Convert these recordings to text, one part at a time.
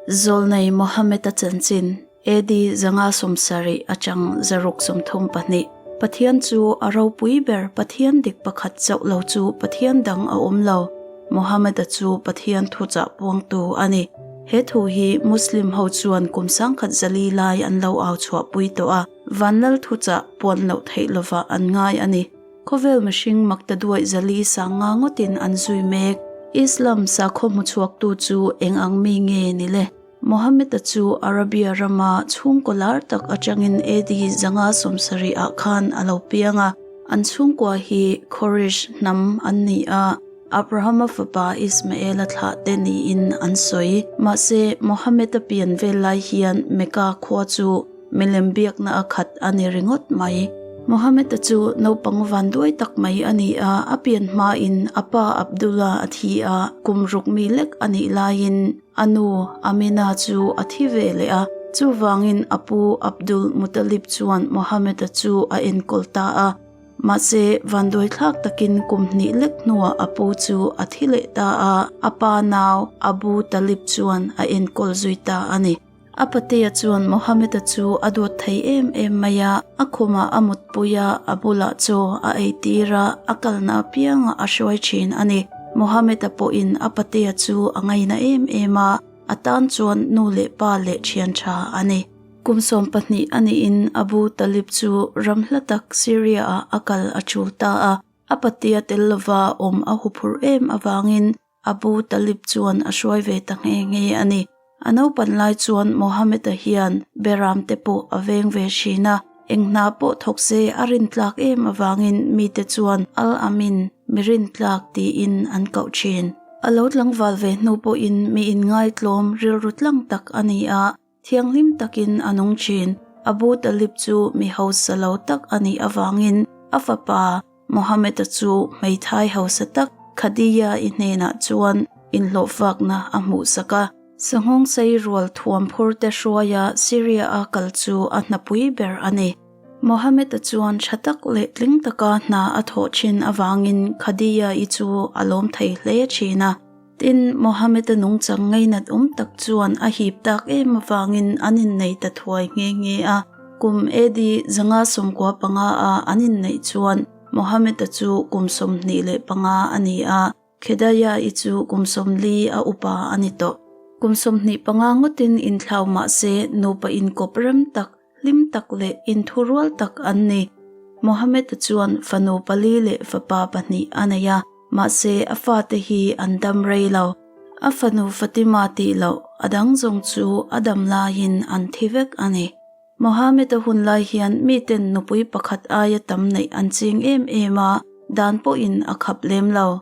Zawlnei Mohammed-a chanchin, AD 570 atang 632, Pathian chu a ropui ber, Pathian dik pakhat chauh lo chu Pathian dang a awm lo. Mohammed-a chu Pathian thuchah puangtu a ni. He thu hi Muslim ho chuan kum sangkhat zali lai an lo au chhuahpui tawh a, Vanlal thuchah puan loh theih lovah an ngai a ni. Khawvel mihring makta duaih 400 sanga ngawtin an zui mek. Islam sakhaw hmuchhuaktu chu eng ang mi nge ni le? Mohammed-a chu Arabia rama chhungkaw lar tak atangin AD 570 ah khan a lo piang a. An chhungkua hi Quraysh hnam an ni a, Abraham-a fapa Ismael-a thlah te niin an sawi. Mahse, Mohammed-a pian vel lai hian Mecca khua chu Milem biakna a khat a ni ringawt mai. Mohammed-a chu naupang vanduai tak mai a ni a, a pian hmain a pa Abdullah a thi a, kum ruk mi lek a nih laiin a nu Amina chu a thi ve leh a. Chuvangin a pu Abdul Muttalib chuan Mohammed-a chu a enkawl ta a. Mahse, vanduaithlak takin kum hnih lek hnuah a pu chu a thi leh ta a, a pa nau Abu Talib chuan a enkawl zui ta a ni. A patea chuan Mohammed-a chu a dawt thei em em mai a, a khumah a mutpui a, a bulah chaw a eitir a, a kalna apiangah a hruai thin a ni. Mohammed-a pawhin a patea chu a ngaina em em a, a tan chuan nu leh pa leh thian tha a ni. Kum 12 a nihin Abu Talib chu ram hla tak Syria-ah a kal a tul ta a, a patea tel lova awm a huphurh em avangin Abu Talib chuan a hruai ve ta nghe nghe a ni. A naupan lai chuan Mohammed-a hian Beram te pawh a veng ve thin a, eng hna pawh thawk se a rintlak em avangin mite chuan Al-Amin, mi rintlak tiin an koh thin. A lo tlangval ve hnu pawhin mi inngaitlawm rilru tlang tak a ni a, Thianghlim takin a nung thin. Abu Talib chu mi hausa lo tak a nih avangin a fapa Mohammed-a chu hmeithai hausa tak Khadija-i hnenah chuan inhlawhfakna a hmuhsak a. Sanghawng sei rual thuam phurte hruaia Syria-a kal chu a hnapui ber a ni. Mohammed-a chuan tha tak leh tling taka hna a thawh thin avangin Khadija-i chu a lawm thei hle thin a. Tin, Mohammed-a nungchang ngainat awm tak chuan a hip tak em avangin an innei ta thuai nghe nghe a. Kum AD 595 a an inneih chuan Mohammed-a chu kum 25 a ni a, Khedaya-i chu kum 40 a upa a ni tawh. Kum 25 ngawtin inthlau mah se nupa inkawp rem tak, hlim tak leh inthurual tak an ni. Mohammed-a chuan fanu pali leh fapa pahnih a nei a, mahse a fate hi an dam rei lo. A fanu Fatima tih loh a dang zawng chu a dam laiin an thi vek a ni. Mohammed-a hun lai hian miten nupui pakhat aia tam neih an ching em em a, dan pawhin a khap lem lo.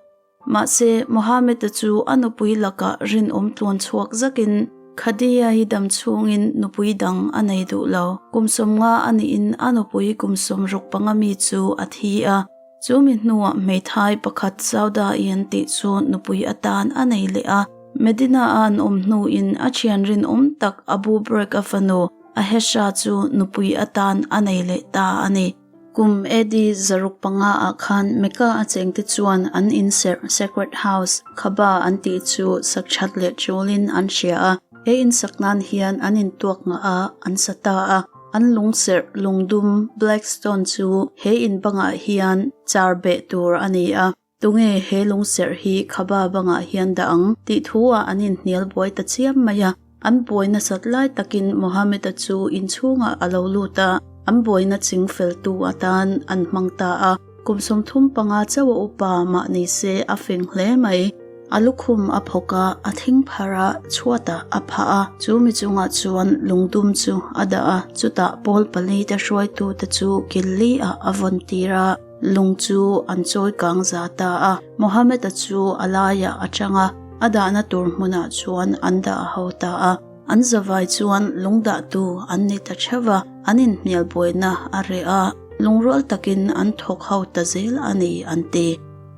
Mahse, Mohammed-a chu a nupui lakah rinawm tluan chhuak zakin Khadija-i dam chhungin nupui dang a nei duh lo. Kum 50 a nihin a nupui kum 65 mi chu a thi a. Chu mi hnuah hmeithai pakhat Sauda-i an tih chu nupui atan a nei leh a. Medina-a an awm hnuin a thian rinawm tak Abu Brek-a fanu Ahesha chu nupui atan a nei leh ta a ni. Kum AD 605 ah khan Mecca a chengte chuan an inserh, sacred house, Kaaba an tih chu sak that leh tulin an hria a. He insak nan hian an intuak ngah a, an sa ta a. An lungserh, lungdum, black stone, chu he in bangah hian char beh tur a ni a. Tunge he lungserh hi Kaaba bangah hian dah ang? tih thu-ah an inhnial buai ta chiam mai a. An buai nasat lai takin Mohammed-a chu inchhungah a lo lut a, an buaina ching feltu atan an hmang ta a. Kum 35 chauh a upa mah ni se a fing hle mai. A lukhum a phawk a, a thing phar a, chhuatah a phah a. Chu mi chungah chuan lungdum chu a dah a, chutah pawl pali te hruaitute chu kil li-ah a vawn tir a. Lung chu an chawi kang za ta a, Mohammed-a chu a laiah a chang a, a dahna tur hmunah chuan an dah ho ta a. An zavai chuan lung dahtu an ni ta theuh a, an inhnial buaina a reh a, lungrual takin an thawk ho ta zel a ni, an ti.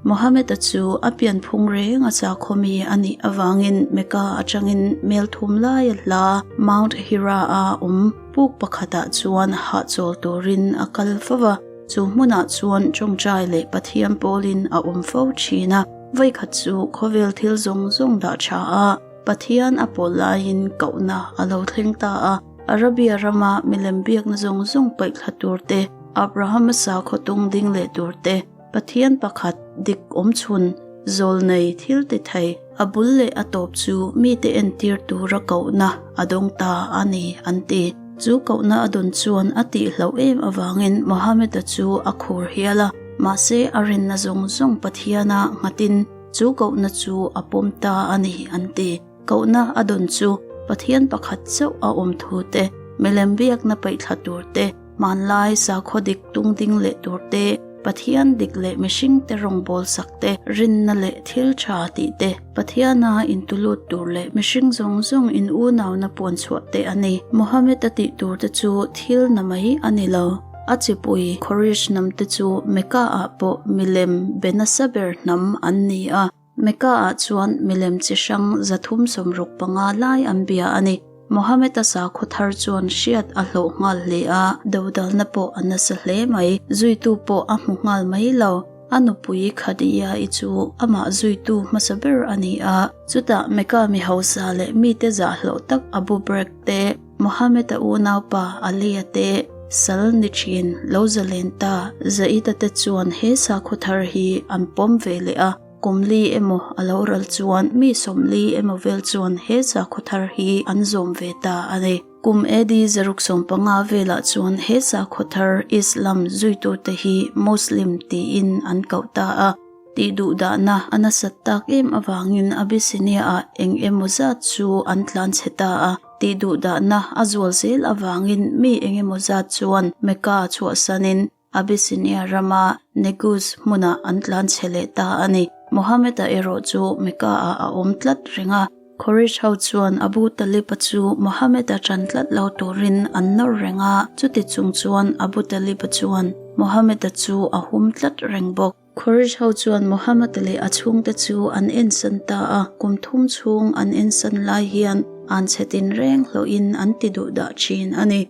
Mohammed-a chu a pianphung reng a chakawmi a nih avangin Mecca atangin mel thum laia hla Mount Hira-a awm puk pakhatah chuan hahchawl turin a kal fo va. Chu hmunah chuan tawngtai leh Pathian pawlin a awm fo thin a, vawikhat chu khawvel thil zawng zawng dah tha a. Pathian a pawl laiin kohna a lo thleng ta a. Arabia rama milem biakna zawng zawng paih thla tur te, Abrahama sakhaw tung ding leh tur te, Pathian pakhat dik awmchhun, zawlnei thil ti thei, a bul leh a tawp chu mite entir tura kohna a dawng ta a ni, an ti. Chu kohna a dawn chuan a tihloh em avangin Mohammed-a chu a khur hial a, mahse a rinna zawng zawng Pathiana nghatin chu kohna chu a pawm ta a ni, an ti. Kohna a dawn chu Pathian pakhat chauh a awm thu te, milem biakna paihthla tur te, Hmanlai sakhaw dik tung ding leh tur te, Pathian dik leh mihring te rawngbâwl sak te, rinna leh thil tha tih te, Pathiana intulut tur leh mihring zawng zawng in unauna puan chhuah te a ni. Mohammed a tih tur te chu thil na mai a ni lo. A chipui Quraysh hnam te chu Mecca ah pawh milem be nasa ber hnam an ni a. Mecca-ah chuan milem chi hrang 365 lai an bia a ni. Mohammed-a sakhaw thar chuan hriat a hlawh nghal hle a, dodalna pawh a nasa hle mai. Zuitu pawh a hmu nghal mai lo. A nupui Khadija-i chu amah zuitu hmasa ber a ni a. Chutah Mecca mi hausa leh mite zah hlawh tak Abu Bakr te, Mohammed-a unaupa Ali-a te, sal ni thin lo zalen ta Zaid-a te chuan he sakhaw thar hi an pawm ve leh a. Kum li emaw a lo ral chuan mi 40 emaw vel chuan he sakhaw thar hi an zawm ve ta a ni. Kum AD 615 velah chuan he sakhaw thar Islam zuitute hi Muslim tiin an koh ta a. Tih duhdahna a nasat tak em avangin Abyssinia-ah eng emaw zat chu an tlanchhe ta a. Tih duhdahna a zual zel avangin mi eng emaw zat chuan Mecca chhuahsanin Abyssinia rama Negus hmunah an tlanchhe leh ta a ni. Mohammed-a erawh chu Mecca-ah a awm tlat reng a. Quraysh ho chuan Abu Talib-a chu Mohammed-a ṭan tlat lo turin an nawr reng a, chuti chung chuan Abu Talib-a chuan Mohammed-a chu a hum tlat reng bawk. Quraysh ho chuan Mohammed leh a chhungte chu an ensan ta a, kum thum chhung an ensan lai hian an chhe tinreng hlawhin an ti duh dah ṭhin a ni.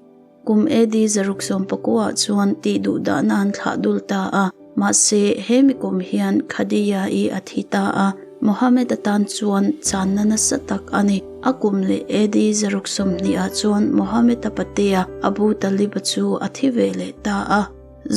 Kum AD 619 chuan tih duh dahna an thlah dul ta a, mahse he mi kum hian Khadija-i a thi ta a, Mohammed-a tan chuan channa nasa tak a ni. A kum leh AD 620 chuan Mohammed-a patea Abu Talib-a chu a thi ve leh ta a.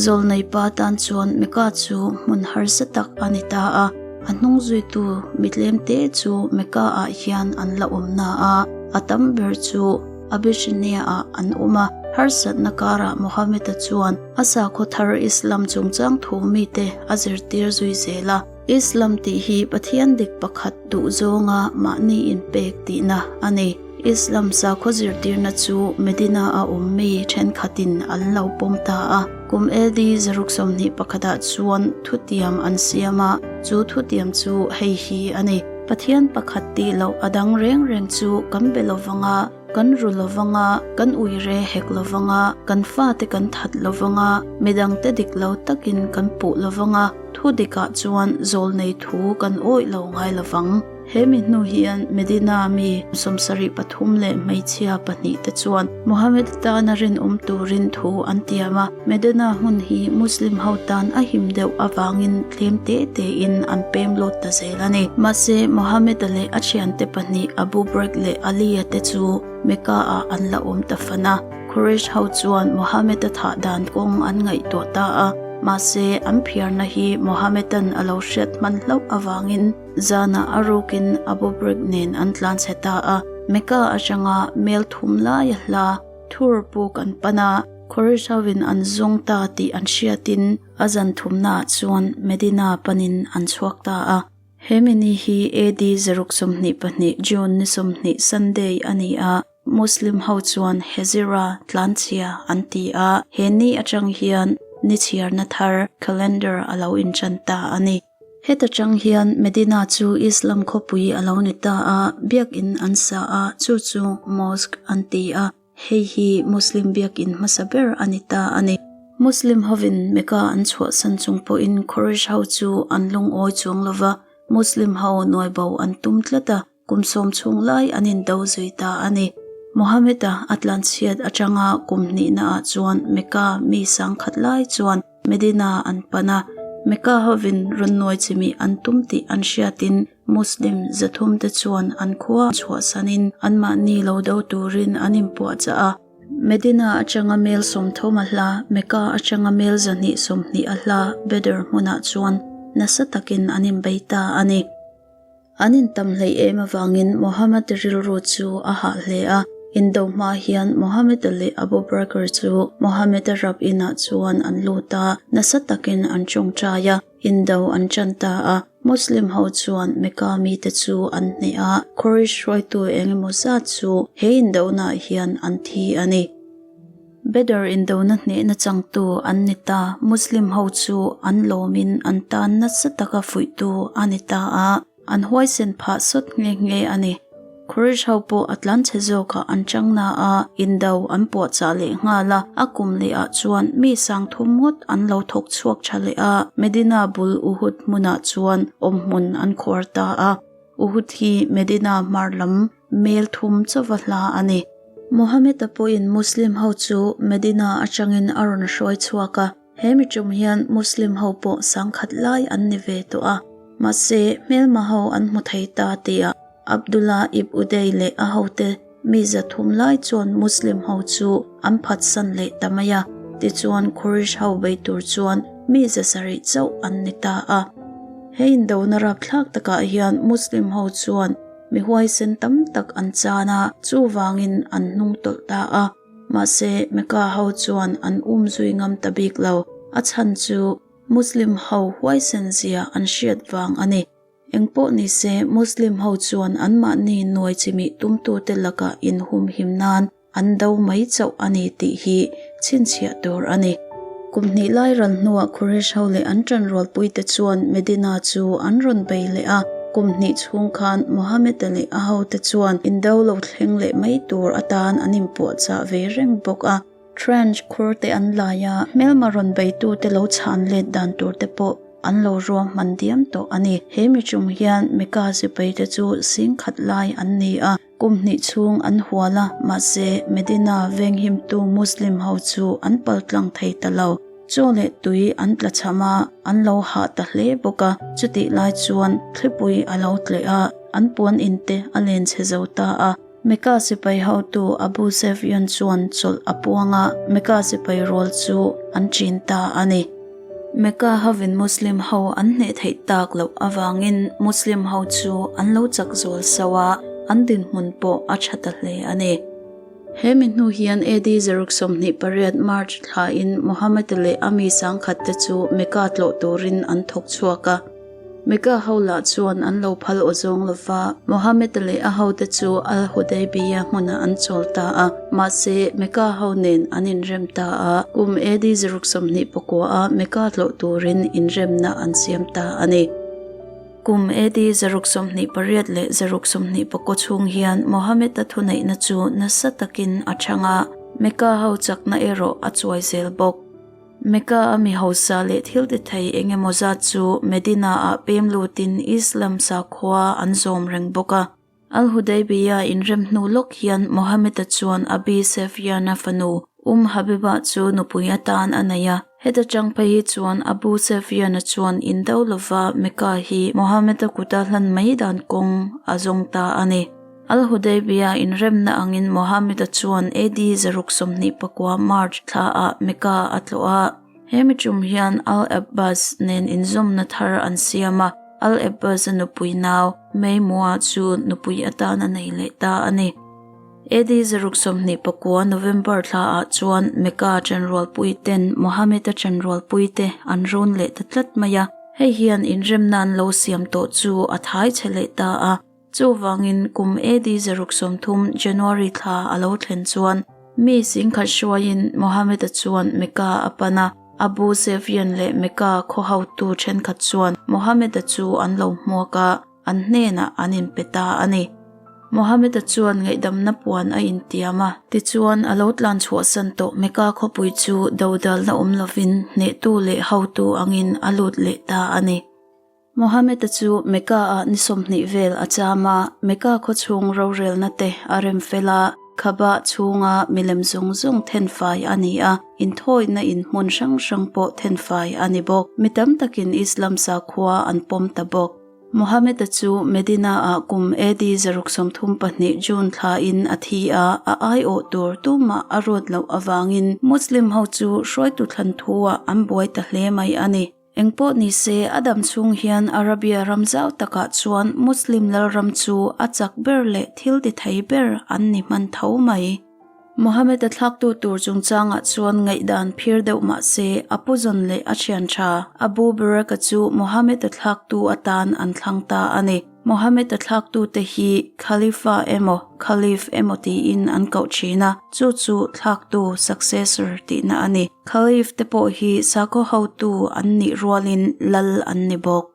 Zawlnei pa tan chuan Mecca chu hmun harsa tak a ni ta a, a hnung zuitu mitlem te chu Mecca-ah hian an la awm na a, a tam ber chu Abyssinia-ah an awm a. Harsatna karah Mohammed-a chuan a sakhaw thar Islam chungchang thu mite a zirtir zui zel a. Islam tih hi Pathian dik pakhat duh zawnga mahni inpek tihna a ni. Islam sakhaw zirtirna chu Medina-a awm mi thenkhatin an lo pawm ta a. Kum AD 621 ah chuan thutiam an siam a, chu thutiam chu hei hi a ni, Pathian pakhat tih loh a dang reng reng chu kan be lovang a, kan ru lovang a, kan ui re hek lovang a, kan fate kan that lovang a, midangte dik lo takin kan puh lovang a, thu dikah chuan zawlnei thu kan awih lo ngai lovang. He mi hnu hian Medina mi 73 leh hmeichhia pahnih te chuan Muhammad tana rinawm turin thu an tiam a, Medina hmun hi Muslim ho tan a him deuh avangin tlem te tein an pem lut ta zel a ni. Mahse, Muhammad-a leh a thiante pahnih Abu Bakr leh Ali-a te chu Mecca-ah an la awm ta fan a. Quraysh ho chuan Muhammad-a thah dan kawng an ngaihtuah ta a, mahse an phiarna hi Muhammad-a'n a lo hriat hman hlauh avangin, Zanah a rukin Abu Bakr nen an tlanchhe ta a, Mecca atanga mel thum laia hla thur puk an pan a, Quraysh hovin an zawng ta tih an hriatin a zan thumnaah chuan Medina panin an chhuak ta a. He mini hi AD 622 June ni 20 Sunday a ni a, Muslim ho chuan Hezira tlanchhia an ti a, he ni atang hian ni chhiarna thar, calendar, a lo intan ta a ni. Heta tang hian Medina chu Islam khawpui a lo ni ta a, biakinn an sa a, chu chu mosque an ti a, hei hi Muslim biakinn hmasa ber a ni ta a ni. Muslim hovin Mecca an chhuahsan chung pawhin Quraysh ho chu an lungawi chuang lova, Muslim ho nuaibo an tum tlat a, Kum sawm chhung lai an indo zui ta a ni. Mohammed-a a tlanchhiat atanga kum hnihnaah chuan Mecca mi sangkhat lai chuan Medina an pan a. Mecca hovin rawn nuai chimih an tum tih an hriatin Muslim zathumte chuan an khua chhuahsanin anmahni lo do turin an inpuahchah a. Medina atanga mel 30 a hla, Mecca atanga mel 220 a hla Badr hmunah chuan nasa takin an inbei ta a ni. An intam hleih em avangin Muhammad rilru chu a hah hle a. Indo hma hian Muhammad leh Abu Bakr chu Muhammad-a rap inah chuan an lut a, nasa takin an tawngtai a, indo an tan ta a. Muslim ho chuan Mecca mite chu an hneh a, Quraysh hruaitu eng emaw zat chu he indonaah hian an thi a ni. Badr indona hnehna changtu an ni ta. Muslim ho chu an lawmin an tan nasa taka fuihtu a ni ta a, an huaisen phah sawt nghe nghe a ni. Quraysh ho pawh a tlanchhe zawkah an chang na a, indo an puahchah leh nghal a, a kum leh ah chuan mi sang thum ngawt an lo thawk chhuak tha leh a, Medina bul Uhud hmunah chuan awmhmun an khuar ta a. Uhud hi Medina hmar lam Mel thum chauva hla a ni. Mohammed-a pawhin Muslim ho chu Medina atangin a rawn hruai chhuak a, he mi tum hian Muslim ho pawh sangkhat lai an ni ve tawh a. Mahse, hmelma ho an hmu thei ta tia Abdullah ibn Uday leh a hote mi 300 lai chuan Muslim ho chu an phatsan leh ta mai a, tichuan Quraysh ho bei tur chuan mi 700 chauh an ni ta a. He indona rapthlak takah hian Muslim ho chuan Mi huaisen tam tak an chan a, chuvangin an hnung tawlh ta a. Mahse, Mecca ho chuan an um zui ngam ta bik lo. A chhan chu Muslim ho huaisen zia an hriat vang a ni. Engpawh nise, Muslim ho chuan anmahni nuai chimih tumtute lakah inhumhim nan An do mai chauh a ni tih hi chhinchhiah tur a ni. Kum hnih lai ral hnuah Quraysh ho leh an ṭanrualpuite chuan Medina chu an rawn bei leh a. Kum hnih chhung khan Muhammad-a leh a hote chuan indo lo thleng leh mai tur atan an inpuahchah ve reng bawk a. Trench khur te an lai a, hmelma rawn beitute lo chhan let dan tur te pawh an lo ruahman diam tawh a ni. He mi ṭum hian Mecca sipaite chu sing khat lai an ni a. Kum hnih chhung an hual a, mahse Medina venghimtu Muslim ho chu an paltlang thei ta lo. Chaw leh tui an tla cham a, an lo hah ta hle bawk a, chutih lai chuan thlipui a lo tleh a, an puan in te a len chhe zo ta a. Mecca sipai hotu Abu Sefyan chuan chawlh a puang a, Mecca sipai rual chu an chin ta a ni. Mecca hovin Muslim ho an hneh theih tak loh avangin Muslim ho chu an lo chak zual sauh a, an dinhmun pawh a tha ta hle a ni. He mi hnu hian AD 28 March thlain Muhammad leh a mi sangkhat te chu Mecca tlawh turin an thawk chhuak a. Mecca ho lah chuan an lo phal aw zawng lo va, Mohammed leh a hote chu Al-Hudaybiyah hmunah an chawl ta a, mahse Mecca ho nen an inrem ta a, kum AD 29 a Mecca tlawh turin inremna an siam ta a ni. Kum AD 28 leh 29 chhung hian Mohammed-a thuneihna chu nasa takin a chhang a, Mecca ho chakna erawh a chuai zel bawk. Mecca a mi hausa leh thil ti thei eng emaw zat chu Medina-ah pem lutin Islam sakhua an zawm reng bawk a. Al-Hudaybiyah inrem hnu lawk hian Mohammed-a chuan Abi Sefyan-a fanu Umm Habibah chu nupui atan a nei a. Heta chang phei hi chuan Abu Sefyan-a chuan indo lova Mecca hi Mohammed-a kuta hlan mai dan kawng a zawng ta a ni. Al-Hudaybiyah inremna angin Mohammed-a chuan AD 629 March thlaah Mecca a tlawh a. He mi tum hian Al-Abbas nen inzawmna thar an siam a, Al-Abbas-a nupui nau Maymua chu nupui atan a nei leh ta a ni. AD 629 November thlaah chuan Mecca chanrualpuiten Mohammed-a chanrualpuite an rawn leh ta tlat mai a, hei hian inremna an lo siam tawh chu a thai chhe leh ta a. Chuvangin kum AD 630 January thla a lo thlen chuan mi singkhat hruaiin Mohammed-a chuan Mecca a pan a, Abu Sefyan leh Mecca khaw hotu thenkhat chuan Mohammed-a chu an lo hmuak a, an hnenah an inpe ta a ni. Mohammed-a chuan ngaihdamna puan a intiam a. Tichuan a lo tlan chhuahsan tawh Mecca khawpui chu dodalna awm lovin hnehtu leh hotu angin a lut leh ta a ni. Mohammed-a chu Mecca-ah ni 20 vel a cham a, Mecca khawchhung rorelna te a rem fel a. Kaaba chhunga milem zawng zawng thenfai a ni a, inthawihna in hmun hrang hrang pawh thenfai a ni bawk. Mi tam takin Islam sakhua an pawm ta bawk. Mohammed-a chu Medina-ah kum AD 632 June thlain a thi a, a aiawh tur tumah a ruat loh avangin Muslim ho chu hruaitu thlan thu-ah an buai ta hle mai a ni. Engpawh ni se, a dam chhung hian Arabia ram zau takah chuan Muslim lalram chu a chak ber leh thil ti thei ber an ni hman tho mai. Mohammed-a thlaktu tur chungchangah chuan ngaihdan phir deuh mah se, a puzawn leh a thian tha, Abu Baraka chu Mohammed-a thlaktu atan an thlang ta a ni. Mohammed-a thlaktute hi Khalifa emaw Khalif emaw tiin an koh thin a, chu chu thlaktu, successor, tihna a ni. Khalif te pawh hi sakhaw hotu an nih rualin lal an ni bawk.